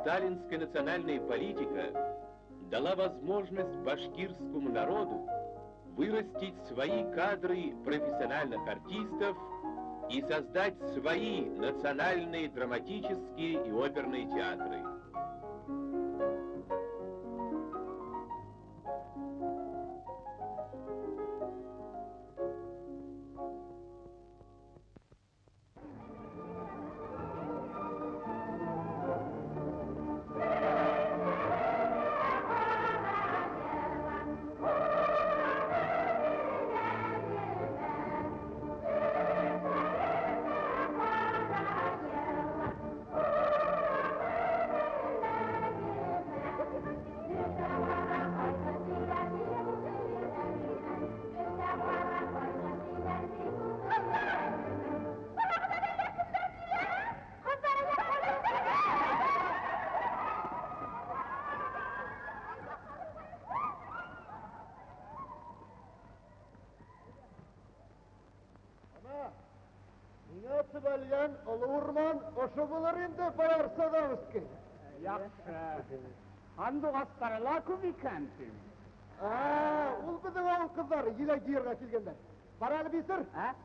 Сталинская национальная политика дала возможность башкирскому народу вырастить свои кадры профессиональных артистов и создать свои национальные драматические и оперные театры. Һандуғастары ла күп икән тим. Ул беҙҙең ауыл ҡыҙҙары еләк йыйырға килгәндәр. Бар әле бисер,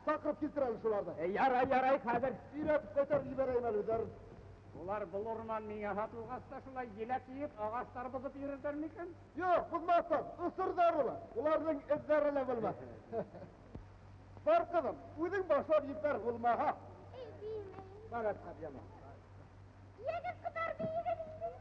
саҡырып килтер әле шуларҙы. Ярай, ярай, хәҙер. Өйрәтеп ҡайтарып ебәрәйем әле үҙҙәрен. Улар был урман миңә һатылғас та шулай еләк йыйып, ағастар боҙоп йөрөрҙәр микән? Юҡ, боҙмаҫтар, осорҙар улар. Уларҙың эҙҙәре лә булмаҫ. Бар ҡыҙым, үҙең башлап ебәр булмаһа. Эй, бейемәйем. Бар, Әсхәп, яма. Йәгеҙ, ҡыҙҙар, бейегеҙ инде.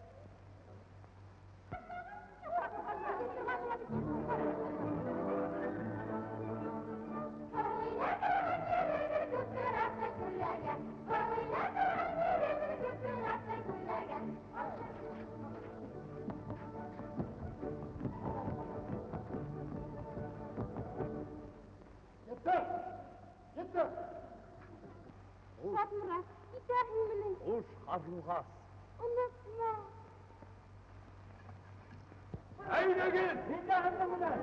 Етте! Етте! Шатмұрат, китәһең минең. Хуш, Ҡарлуғас. Онотма. Әйҙәгеҙ! Китәһеңме менән?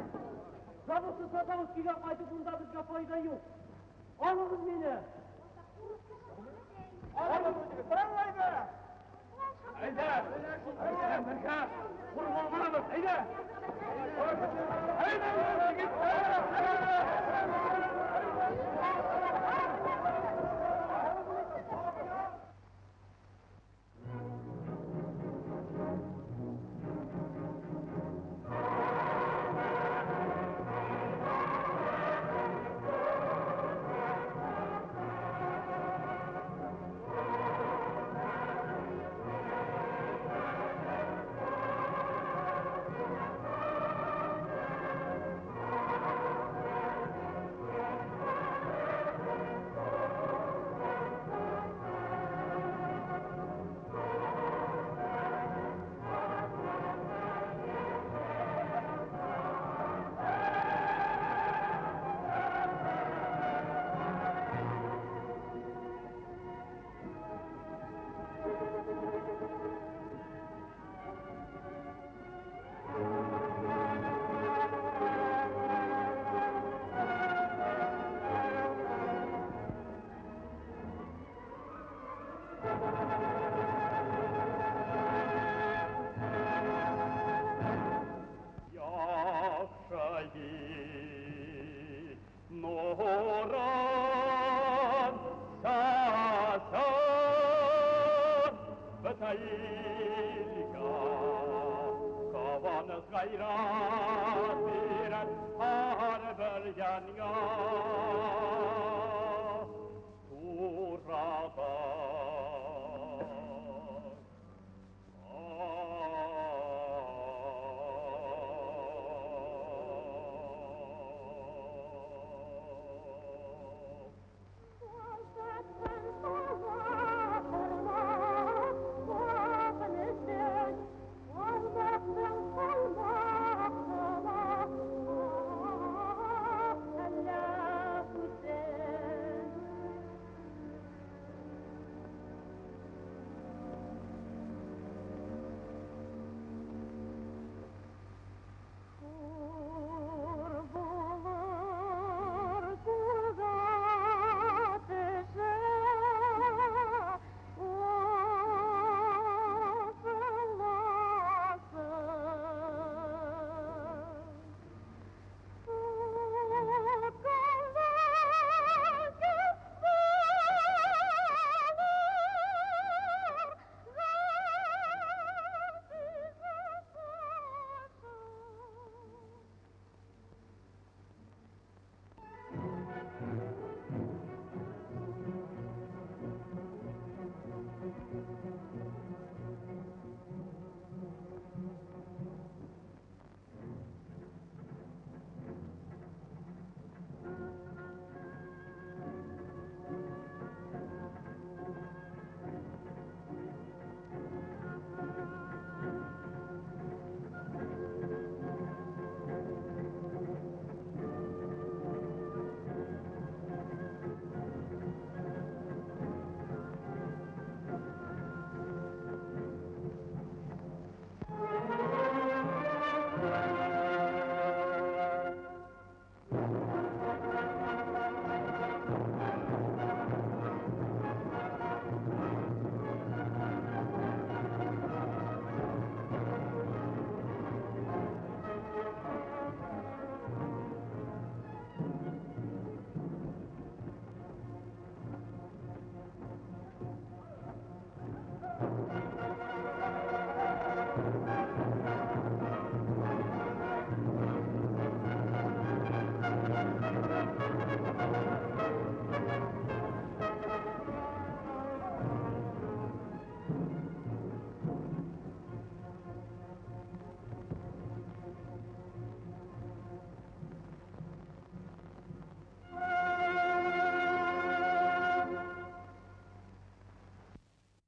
Заводты сатабыҙ тигән ҡайтып унда беҙгә файҙа юҡ. Алығыҙ мине. Алығыҙ! Әйҙә! Әйҙә, бергә! Ҡурғылғанбыҙ, әйҙә! Әйҙә, егеттәр!